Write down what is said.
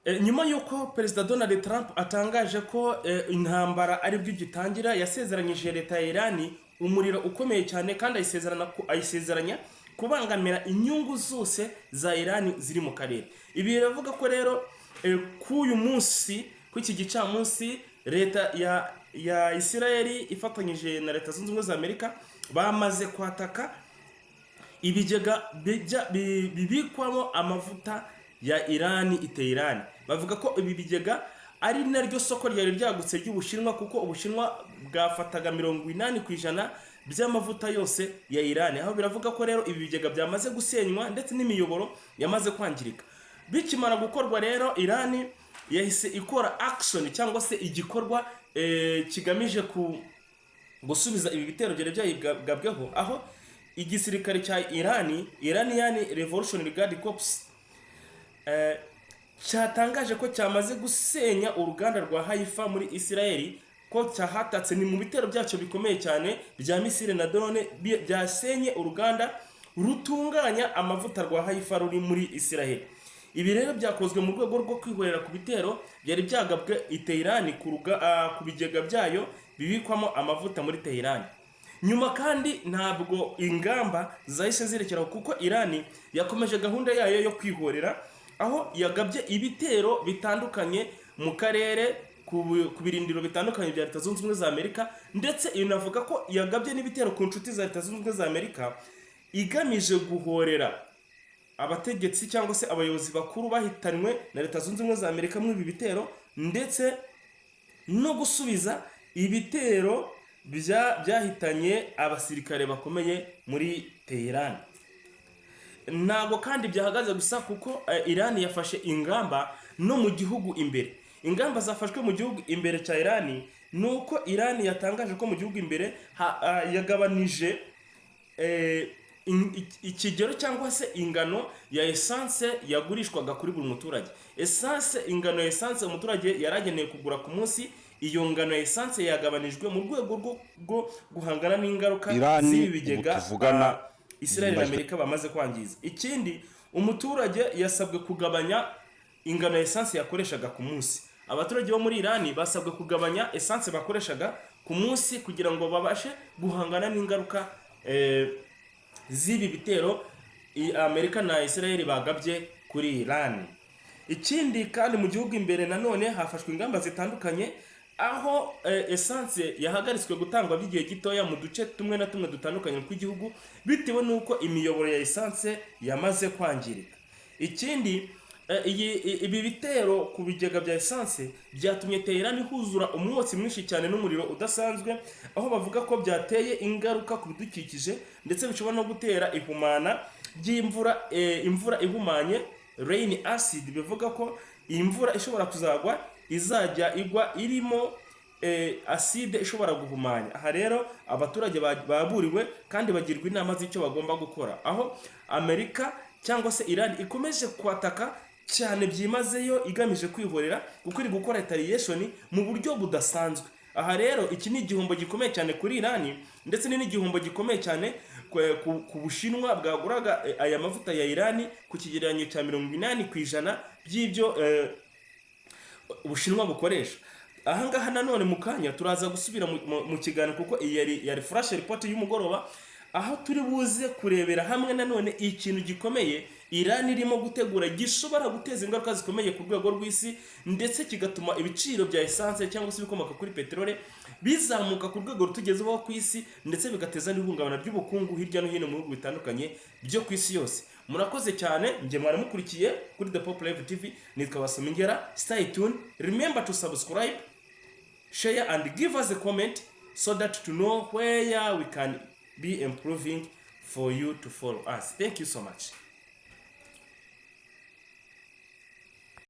Nyuma y'uko Perezida Donald Trump atangaje ko intambara aribwo igitangira, yasezeranyije leta ya Irani umuriro ukomeye cyane, kandi ayisezeranya kubangamira inyungu zose za Irani ziri mu karere. Ibi biravuga ko rero k'uyu munsi, ku iki gicamunsi, leta ya Isirayeli ifatanyije na Leta Zunze Ubumwe za Amerika bamaze kwataka ibigega bibikwamo amavuta ya Irani i Teherani. Bavuga ko ibi bigega ari naryo soko ryari ryagutse ry'Ubushinwa, kuko Ubushinwa bwafataga 80% by'amavuta yose ya Irani. Aho biravuga ko rero ibi bigega byamaze gusenywa ndetse n'imiyoboro yamaze kwangirika. Bikimara gukorwa rero, Irani yahise ikora action cyangwa se igikorwa kigamije ku gusubiza ibi bitero byari byayigabweho, aho igisirikare cya Irani, Iranian Revolutionary Guard Corps, cyatangaje ko cyamaze gusenya uruganda rwa Haifa muri Israel, ko cyahatatse. Ni mu bitero byacyo bikomeye cyane bya misile na drone byasenye uruganda rutunganya amavuta rwa Haifa ruri muri Israel. Ibi rero byakozwe mu rwego rwo kwihorera ku bitero byari byagabwe i Teherani ku bigega byayo bibikwamo amavuta muri Teherani. Nyuma kandi ntabwo ingamba zahise zirekeraho, kuko Irani yakomeje gahunda yayo yo kwihorera, aho yagabye ibitero bitandukanye mu karere ku birindiro bitandukanye bya Leta Zunze Ubumwe za Amerika, ndetse inavuga ko yagabye n'ibitero ku nshuti za Leta Zunze Ubumwe za Amerika, igamije guhorera abategetsi cyangwa se abayobozi bakuru bahitanywe na Leta Zunze Ubumwe za Amerika muri ibi bitero, ndetse no gusubiza ibitero byahitanye abasirikare bakomeye muri Teherani. Ntabwo kandi byahagaze gusa, kuko Iran yafashe ingamba no mu gihugu imbere. Ingamba zafashwe mu gihugu imbere cya Iran ni uko Iran yatangaje ko mu gihugu imbere yagabanije ikigero cyangwa se ingano ya essence yagurishwaga kuri buri muturage. Essence, ingano ya essence umuturage yaragenewe kugura ku munsi, iyo ngano ya essence yagabanijwe mu rwego rwo guhangana n'ingaruka Irani z'ibi ubu bigega tuvugana Israel na yimaze Amerika bamaze kwangiza. Ikindi, umuturage yasabwe kugabanya ingano ya essence yakoreshaga ku munsi. Abaturage bo muri Irani basabwe kugabanya essence bakoreshaga ku munsi kugira ngo babashe guhangana n'ingaruka z'ibi bitero Amerika na Israel bagabye kuri Iran. Ikindi kandi, mu gihugu imbere nanone hafashwe ingamba zitandukanye, aho essence yahagaritswe gutangwa by'igihe gitoya mu duce tumwe na tumwe dutandukanye tw'igihugu, bitewe n'uko imiyoboro ya essence yamaze kwangirika. Ikindi, ibi bitero ku bigega bya essence byatumye Teherani huzura umwotsi mwinshi cyane n'umuriro udasanzwe, aho bavuga ko byateye ingaruka ku bidukikije, ndetse bishobora no gutera ihumana ry'imvura, imvura ihumanye, rain acid. Bivuga ko iyi mvura ishobora kuzagwa izajya igwa irimo acide ishobora guhumanya. Aha rero abaturage baburiwe kandi bagirwa inama z'icyo bagomba gukora, aho Amerika cyangwa se Iran ikomeje kwataka cyane byimazeyo igamije kwihorera, kuko iri gukora retaliation mu buryo budasanzwe. Aha rero iki ni igihombo gikomeye cyane kuri Iran, ndetse ni n'igihombo gikomeye cyane ku Bushinwa bwaguraga aya mavuta ya Iran ku kigereranyo cya 80% by'ibyo Ubushinwa bukoresha. Ahangaha nanone mu kanya turaza gusubira mu kiganiro, kuko iyi yari flash report y'umugoroba, aho turi buze kurebera hamwe nanone ikintu gikomeye Iran irimo gutegura gishobora guteza ingaruka zikomeye ku rwego rw'isi, ndetse kigatuma ibiciro bya essence cyangwa se ibikomoka kuri peteroli bizamuka ku rwego rutugezeho ku isi, ndetse bigateza n'ihungabana ry'ubukungu hirya no hino mu bihugu bitandukanye byo ku isi yose. Murakoze cyane, njye mwari mukurikiye kuri The Pop Live TV, nitwa Basomingera. Stay tuned, remember to subscribe, share and give us a comment so that to know where we can be improving for you to follow us. Thank you so much.